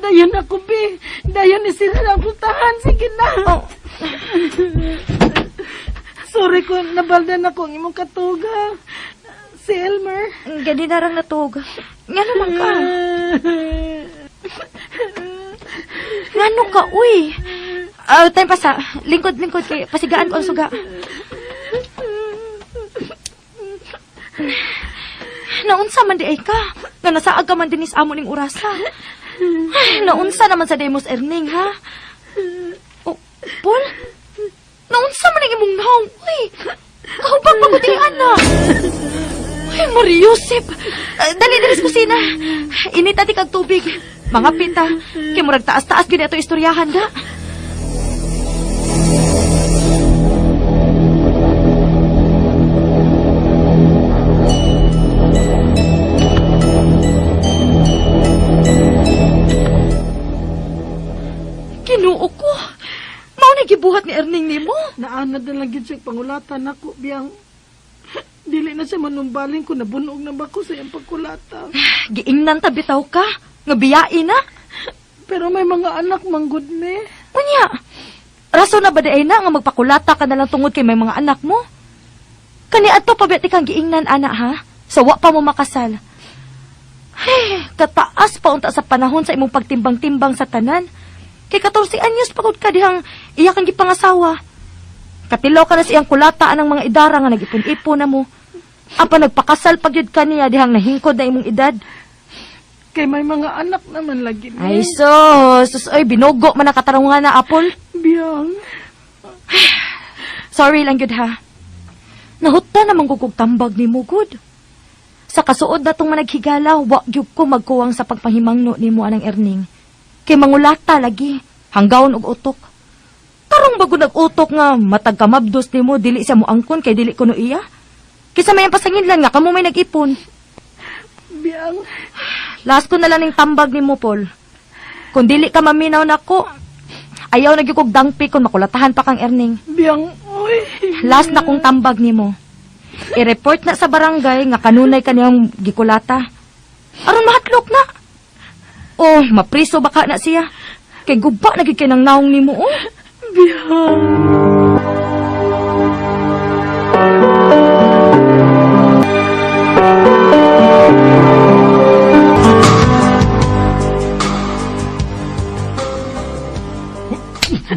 Dayon ako, bi. Dayon ni sila ang putahan. Sige na. Oh. Sorry ko, nabaldan ako ang imong katuga. Si Elmer. Gani na rang natug. Nga naman ka. Ngano ka, uy? Ah, time pa sa. Lingkod, lingkod kay pasigaan ko ang suga. Naunsa man di ay ka. Nga nasaag ka man dinis amo ning orasa. Ay, naunsa naman sa Demos Erning, ha? Oh, Paul? Naunsa man ang imong naong, uy? Kahubag pa ko di, anak. Ay, Mariusip! Dali, dali sa kusina. Init ati kag tubig. Mga pita. Kay murag taas-taas gid ato istoryahan da. Ginoo ko. Mao na gibuhat ni Erning nimo. Naanad na lang gid siya pangulatan nako biyang. Dili na siya manumbaling kung nabunog na ba ko sa iyang pagkulata. Giingnan ta bitaw ka. Nga biyain na. Pero may mga anak manggod me. Unya, rason na ba di ay na nga magpakulata ka na lang tungod kay may mga anak mo? Kani adto pa ti kang giingnan ana ha? Sa wa pa mo makasal. Hey, kataas pa unta sa panahon sa imong pagtimbang-timbang sa tanan. Kay 14 anyos pa gud ka dihang iya kang gipangasawa. Katilaw ka na sa iyang kulata anang mga idara nga nag-ipon-ipon na mo. Apa nagpakasal pa gyud ka niya dihang nahingkod na imong edad. Kay may mga anak naman lagi me. Ay so, sus oy binugo man ang katarungan na Apple. Biyang. Sorry lang gyud ha. Nahutda naman ko kog tambag ni mo gud. Sa kasuod na tong managhigala, wa gyud ko magkuwang sa pagpahimangno nimo anang Erning. Kay mangulata lagi, hanggaon og utok. Karong bago nag-utok nga matag kamabdos nimo dili siya moangkon kay dili kuno iya. Kisa may ang pasanginlan nga kamo may nag-ipon. Biyang. Last ko na lang ning tambag nimo, Paul. Kung dili ka maminaw nako, ayaw na gyud kog dangpi kung makulatahan pa kang Erning. Biyang. Uy. Last na kong tambag nimo. I-report na sa barangay nga kanunay kaniyang gikulata. Aron mahatlok na. Oh, mapriso baka na siya. Kay guba na gyud kay nang naong nimo oh. Biyang.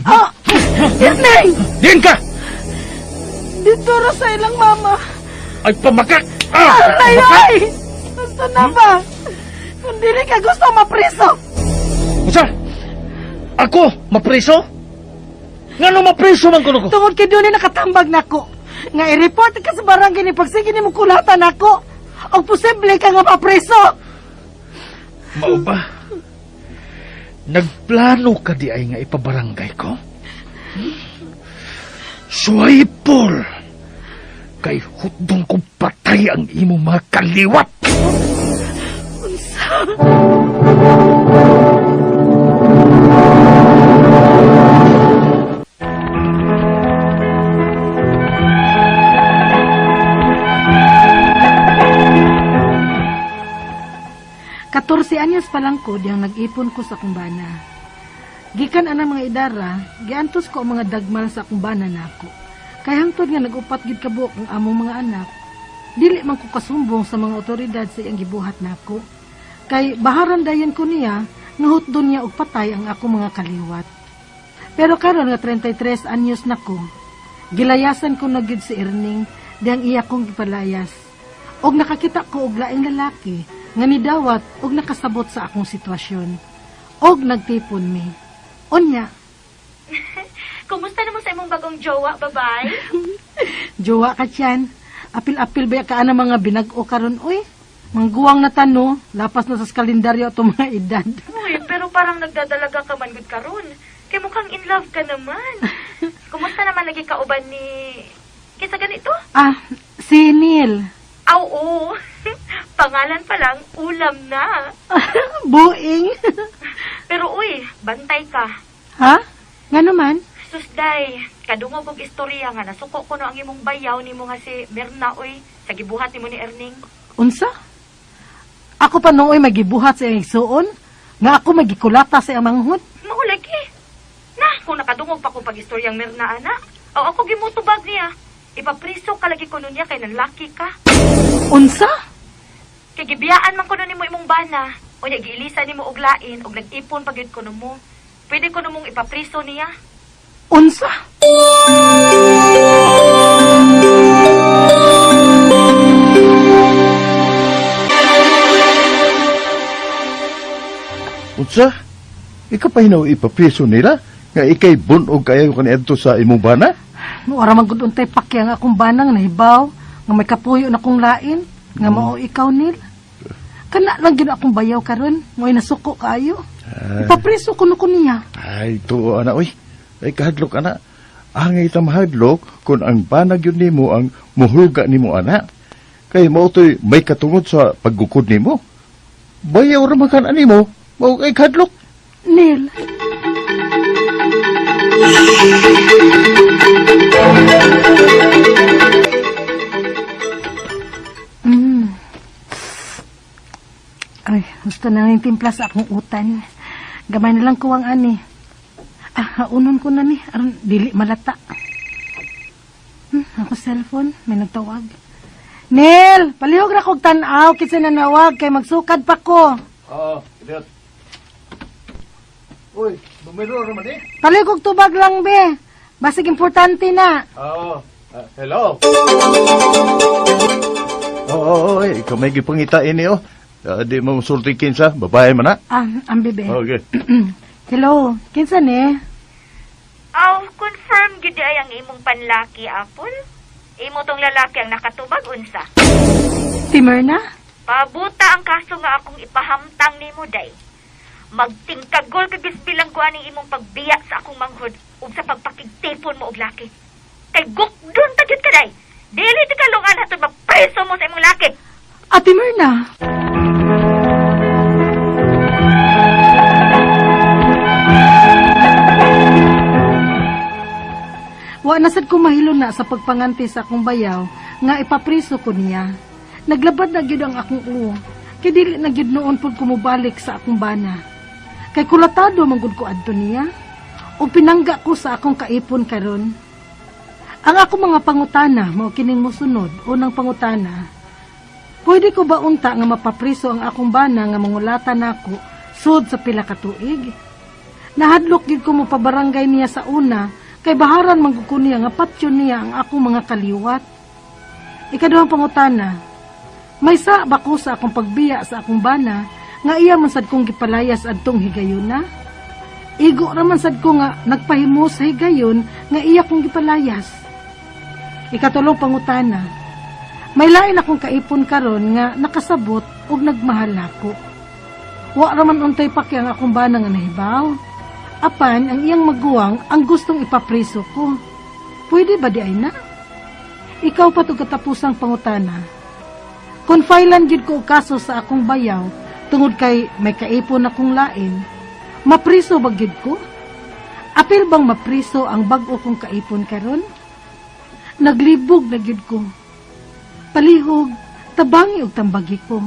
Ah! Erning! Diyan ka! Dito ra sa ilang mama. Ay, pamakak! Ah! Ay, ay! Gusto na ba? Kung dili ka gusto mapriso. Unsa? Ako, mapriso? Ngano mapriso man kuno ko? Tungod kay doon nakatambag nako. Nga i-report ka sa barangay ni pagsige nimo kulatan nako. Og posible ka nga mapriso. Mao ba? Nagplano ka di ay nga ipabarangay ko? Suway, Paul! Kay hutdong kong patay ang imong mga kaliwat! Unsa? 14 anyos pa lang ko diyang nag-ipon ko sa akong bana. Gikan anang mga idara, giantos ko ang mga dagmal sa akong bana nako. Kay hangtod nga nag-upat gid kabuok ang among mga anak, dili man ko kasumbong sa mga otoridad sa iyang gibuhat nako. Kay baharan dayon ko niya, nga hutdon niya og patay ang akong mga kaliwat. Pero karon nga 33 anyos nako, gilayasan ko na gyud si Erning diyang iya kong gipalayas. Og nakakita ko og laing lalaki nga nidawat og nakasabot sa akong sitwasyon. Og nagtipon mi. Unya, Kumusta naman sa imong bagong jowa, babay? jowa ka tiyan. Apil-apil ba ka ana mga binag-o karon uy? Mangguwang na tano, lapas na sa kalendaryo atong mga edad. Uy, pero parang nagdadalaga ka man gud karon. Kay mukhang in love ka naman. Kumusta naman lagi kauban ni kinsa ganito? Ah, si Neil. Aw, oo. Pangalan pa lang, ulam na. Buing. Pero uy, bantay ka. Ha? Nga naman? Susday, kadungog og istorya nga nasuko ko no ang imong bayaw nimo nga si Mirna uy, sa gibuhat nimo ni Erning. Unsa? Ako pa nooy magibuhat sa iyang igsuon? Nga ako magikulata sa iyang manghod? Mao lagi. Na, kung nakadungog pa ko pag-istoryang Mirna, ana. Aw, ako gimutubag niya. Ipapriso ka lagi kuno niya kay nanlaki ka. Unsa? Kay gibiyaan man kuno nimo imong bana. Unya giilisa nimo og lain og nag-ipon pa gyud kuno mo. Pwede kuno mong ipapriso niya. Unsa? Unsa? Ikaw pa hinaw ipapriso nila? Nga ikay bunog kayo kaniadto sa imong bana? Wala man gud untay pakya nga akong banang nahibaw, nga may kapuyo na kong lain, nga mao ikaw nil. Kana lang gyud akong bayaw karon, mo'y nasuko kaayo. Ipapriso kuno ko niya. Ay, tuo ana oy. Ay kahadlok ana. Angay ta mahadlok kung ang banag yun nimo ang muhulga nimo ana. Kay mao to'y may katungod sa paggukod nimo. Bayaw ra man kan animo, mao kay kahadlok. Nil. Ay, gusto na yung timpla sa akong utan. Gamay na lang kuwang ani. Ah, haunon ko na ni. Aron, dili malata. Ako cellphone, may nagtawag. Nel, palihog ra kog tan-aw kinsa nanawag kay magsukad pa ko. Oo, idiot. Uy, numero ra man eh. Palihog og tubag lang be. Basig importante na. Oo. Hello. Oo, oo, eh, ikaw may gipangitain niyo. Di mo masulti kinsa, babae man na. Ah, ang bebe. Okay. Hello, kinsa ni? Aw, confirm gid ay ang imong panlaki, Apple. Imo tong lalaki ang nakatubag unsa. Si Myrna? Pabuta ang kaso nga akong ipahamtang nimo day. Magtingkagol ka bilang ko aning imong pagbiya sa akong manghod ug sa pagpakigtipon mo og laki. Kay gukdon ta gyud ka day. Dili ti kalungan hatod mapreso mo sa imong laki. Ate Myrna? Wa na sad ko mahilo na sa pagpanganti sa akong bayaw nga ipapriso ko niya. Naglabad na gyud ang akong uwo. Kay dili na gyud noon pud ko mobalik sa akong bana. Kay kulatado man gud ko adto niya. O pinangga ko sa akong kaipon karon. Ang akong mga pangutana mao kining mosunod. Unang pangutana, pwede ko ba unta nga mapapriso ang akong bana nga mangulata nako sud sa pila ka tuig? Nahadlok gyud ko mopabarangay niya sa una kay baharan man gud ko niya nga patyon niya ang akong mga kaliwat. Ikaduhang pangutana, may sa ba ko sa akong pagbiya sa akong bana nga iya man sad kong gipalayas adtong higayuna? Igo ra man sad ko nga nagpahimo sa higayon nga iya kong gipalayas. Ikatulong pangutana, may lain akong kaipon karon nga nakasabot ug nagmahal nako. Wa ra man untay paki ang akong bana nga nahibaw. Apan ang iyang maguwang ang gustong ipapriso ko. Pwede ba di ay na? Ikaw pa tug katapusang pangutana. Kung filean gyud ko og kaso sa akong bayaw tungod kay may kaipon akong lain, mapriso ba gyud ko? Apil bang mapriso ang bag-o kong kaipon karon? Naglibog na gyud ko. Palihog, tabangi og tambagi ko.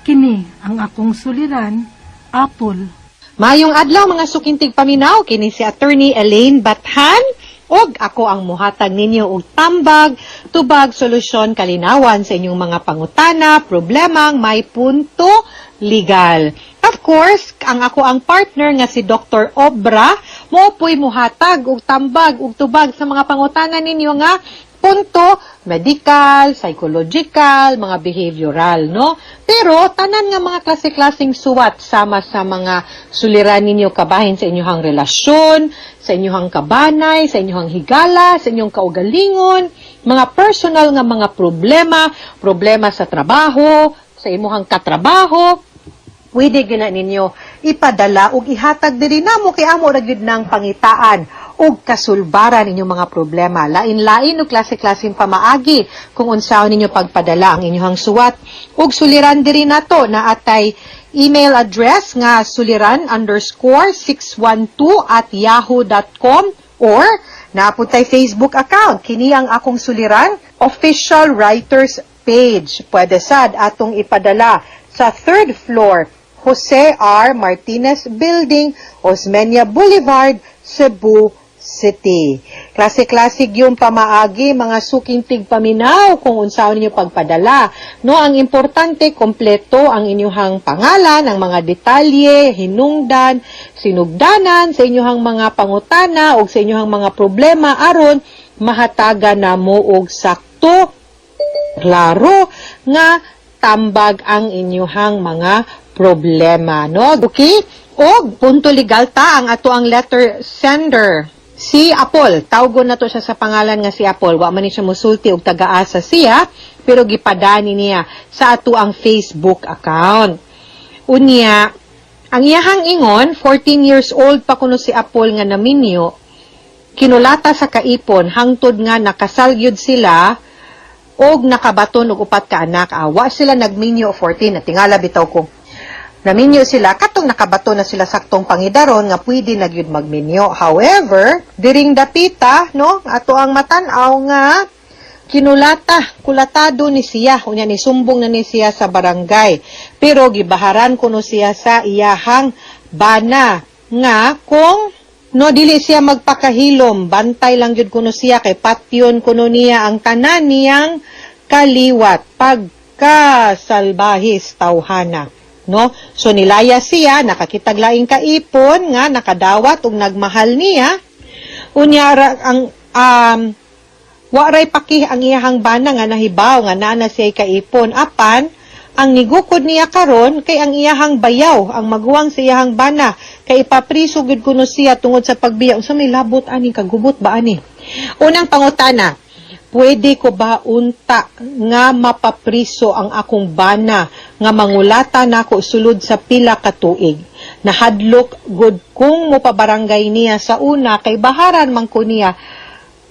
Kini ang akong suliran, Apple. Mayong adlaw mga sukintig paminaw kini si Attorney Elaine Bathan og ako ang muhatag ninyo og tambag, tubag, solusyon, kalinawan sa inyong mga pangutana, problemang may punto legal. Of course, ang ako ang partner nga si Dr. Obra mo po'y muhatag og tambag og tubag sa mga pangutana ninyo nga punto medical, psychological, mga behavioral, no? Pero tanan nga mga klase-klaseng suwat sama sa mga suliran ninyo kabahin sa inyong relasyon, sa inyong kabanay, sa inyong higala, sa inyong kaugalingon, mga personal nga mga problema, problema sa trabaho, sa imuhang katrabaho, pwede gyud na ninyo ipadala ug ihatag diri namo kay amo ra gyud nang pangitaan ug kasulbaran inyong mga problema. Lain-lain ug klase-klaseng pamaagi kung unsaon ninyo pagpadala ang inyong suwat ug suliran diri nato na atay email address nga suliran_612@yahoo.com or naapod tay Facebook account. Kini ang akong suliran official writers page. Pwede sad atong ipadala sa third floor, Jose R. Martinez Building, Osmeña Boulevard, Cebu City. Klase-klase yung pamaagi, mga suking tigpaminaw, kung unsaon ninyo pagpadala. No, ang importante, kompleto ang inyuhang pangalan, ang mga detalye, hinungdan, sinugdanan sa inyuhang mga pangutana o sa inyuhang mga problema aron mahataga namo og sakto, klaro nga tambag ang inyuhang mga problema, no? Okay? Og punto legal ta ang ato ang letter sender. Si Apol, tawgon na to siya sa pangalan nga si Apol. Wa man ni siya musulti og tagaasa siya, pero gipadani niya sa ato ang Facebook account. Unya, ang iyahang ingon, 14 years old pa kuno si Apol nga naminyo, kinulata sa kaipon hangtod nga nakasal gyud sila og nakabaton og upat ka anak. Wa sila nagminyo 14, natingala bitaw ko. Naminyo sila katong nakabato na sila saktong pangidaron nga pwede na gyud magminyo. However, diring dapita, no, ato ang matan-aw nga kinulata, kulatado ni siya, unya ni sumbong na ni siya sa barangay. Pero gibaharan kuno siya sa iyahang bana nga kung, no, dili siya magpakahilom, bantay lang gyud kuno siya kay patyon kuno niya ang tanan niyang kaliwat pagka salbahis tawhana, no? So nilaya siya, nakakitag laing kaipon nga nakadawat ug nagmahal niya. Unya ang wa ray paki ang iyahang bana nga nahibaw nga naa na siya kaipon, apan ang nigukod niya karon kay ang iyahang bayaw, ang maguwang sa iyahang bana, kay ipapriso gyud kuno siya tungod sa pagbiya. Unsa may labot ani, kagubot ba ani? Unang pangutana, pwede ko ba unta nga mapapriso ang akong bana nga mangulata nako sulod sa pila ka tuig? Nahadlok gud kung mopabarangay niya sa una kay baharan man ko niya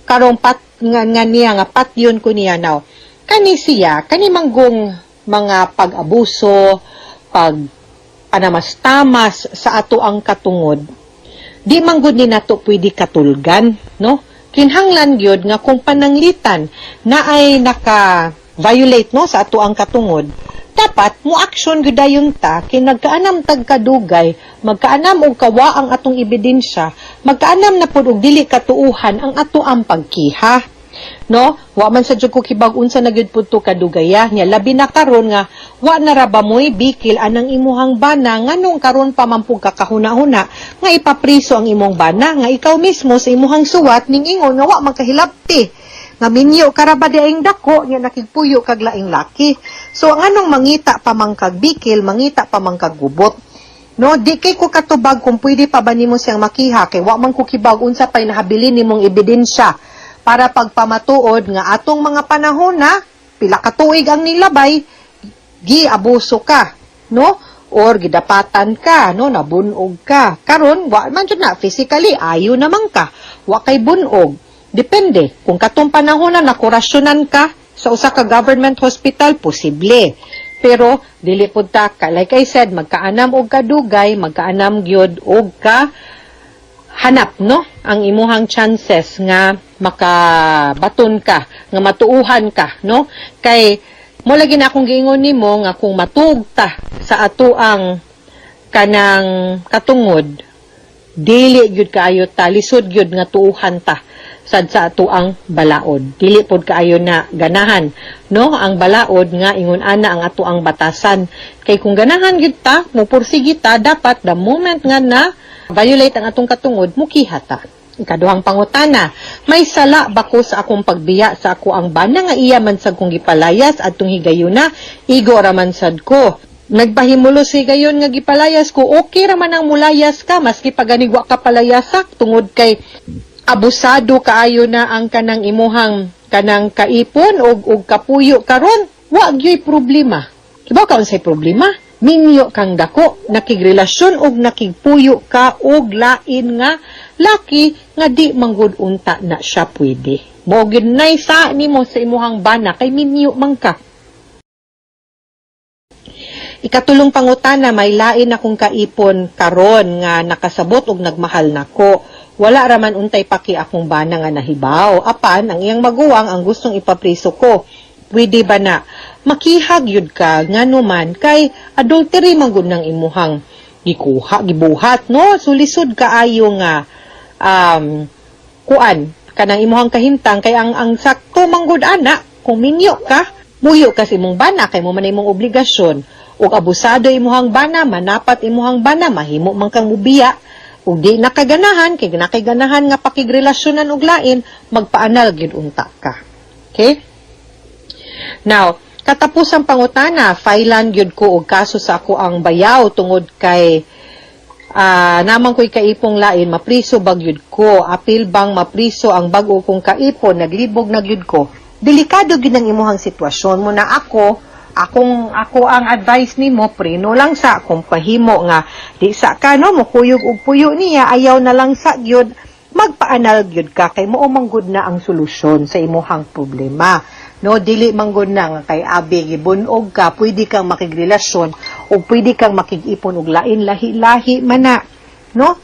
karong pat nga niya nga patyon ko niya now. Kani siya, kani manggong mga pag-abuso, pag panamastamas sa ato ang katungod, di man gud ni nato pwede katulgan, no? Kinhanglan gyud nga kung pananglitan na ay naka violate, no, sa ato ang katungod, dapat mo action gyud dayon ta kay nagkaanam tag kadugay, magkaanam og kawa ang atong ebidensya, magkaanam na pud og dili katuuhan ang ato ang pagkiha, no? Wa man sa jud ko kibag unsa na gyud pud to kadugaya nya, labi na karon nga wa na ra ba moy bikil anang imuhang bana. Nganong karon pa man pud kakahuna-huna nga ipapriso ang imong bana nga ikaw mismo sa imuhang suwat ning ingon nga wa man kahilabti nga minyo ka ra ba diayng dako nya nakigpuyo kag laing laki? So nganong mangita pa man kag bikil, mangita pa man kag gubot, no? Di kay ko katubag kung pwede pa ba nimo siyang makiha kay wa man ko kibag unsa pay nahabilin nimong ebidensya para pagpamatuod nga atong mga panahon na pila ka tuig ang nilabay, giabuso ka, no, or gidapatan ka, no, nabunog ka. Karon wa man jud na physically, ayo naman ka, wa kay bunog. Depende kung katong panahon na nakurasyonan ka sa usa ka government hospital, posible. Pero dili pud ta ka, like I said, magkaanam og kadugay, magkaanam gyud og ka hanap, no, ang imuhang chances nga makabaton ka, nga matuuhan ka, no? Kay mo lagi na akong giingon nimo nga kung matuog ta sa ato ang kanang katungod, dili gyud kaayo ta lisod gyud nga tuuhan ta sad sa ato ang balaod. Dili pod kaayo na ganahan, no, ang balaod nga ingon ana ang ato ang batasan, kay kung ganahan gyud ta mopursige ta, dapat the moment nga na violate ang atong katungod, mukiha ta. Ikaduhang pangutana, may sala ba ko sa akong pagbiya sa ako ang bana nga iya man sad kong gipalayas adtong higayuna? Igo ra man sad ko. Nagpahimulos higayon nga gipalayas ko, okay ra man ang mulayas ka maski paganig wa ka palayasak tungod kay abusado kaayo na ang kanang imuhang kanang kaipon og kapuyo karon, wa gyoy problema. Kibaw ka unsay problema? Minyo kang dako, nakigrelasyon og nakigpuyo ka og lain nga laki nga di manggod unta na siya pwede. Mo gyud nay sa nimo sa imuhang bana kay minyo man ka. Ikatulong pangutana, may lain akong kaipon karon nga nakasabot og nagmahal nako. Wala raman untay paki akong bana nga nahibaw. Apan ang iyang maguwang ang gustong ipapriso ko. Pwede ba na makihag yun ka ngano man kay adultery man gud nang imuhang gikuha, gibuhat, no? Sulisod kaayo nga kuan kanang imuhang kahimtang kay ang sakto man gud ana kung minyo ka, muyo ka sa imong bana kay mo man imong obligasyon ug abusado imuhang bana, manapat imuhang bana, mahimo man kang mubiya ug di nakaganahan kay nakaganahan nga pakigrelasyonan og lain, magpaanal gyud unta ka. Okay? Now, katapusang pangutana, filean gyud ko og kaso sa ako ang bayaw tungod kay naman ko'y kaipong lain, mapriso ba gyud ko? Apil bang mapriso ang bag-o kong kaipon? Naglibog na gyud ko. Delikado gyud ang imuhang sitwasyon mo na ako, akong ako ang advice nimo, preno lang sa kung pahimo nga di sa ka, no, mukuyog og puyo niya, ayaw na lang sa gyud, magpaanal gyud ka kay mao man gud na ang solusyon sa imuhang problema, no? Dili man gud na nga kay abi gibunog ka, pwede kang makigrelasyon o pwede kang makig-ipon og lain lahi-lahi man na, no,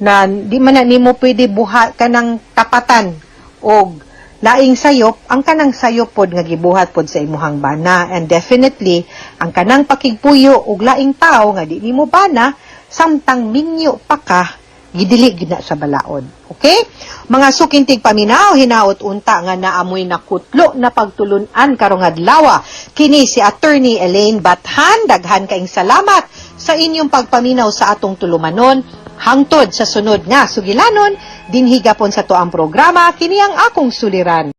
na di man na nimo pwede buhat kanang tapatan og laing sayop ang kanang sayop pod nga gibuhat pod sa imuhang bana. And definitely ang kanang pakigpuyo og laing tawo nga di nimo bana samtang minyo pa ka, gidili gid na sa balaod. Okay? Mga suking tigpaminaw, hinaot unta nga naamoy nakutlo na pagtulunan karong adlaw. Kini si Attorney Elaine Bathan, daghan kaing salamat sa inyong pagpaminaw sa atong tulumanon. Hangtod sa sunod nga sugilanon, dinhi gapon sa tuang programa, kini ang akong suliran.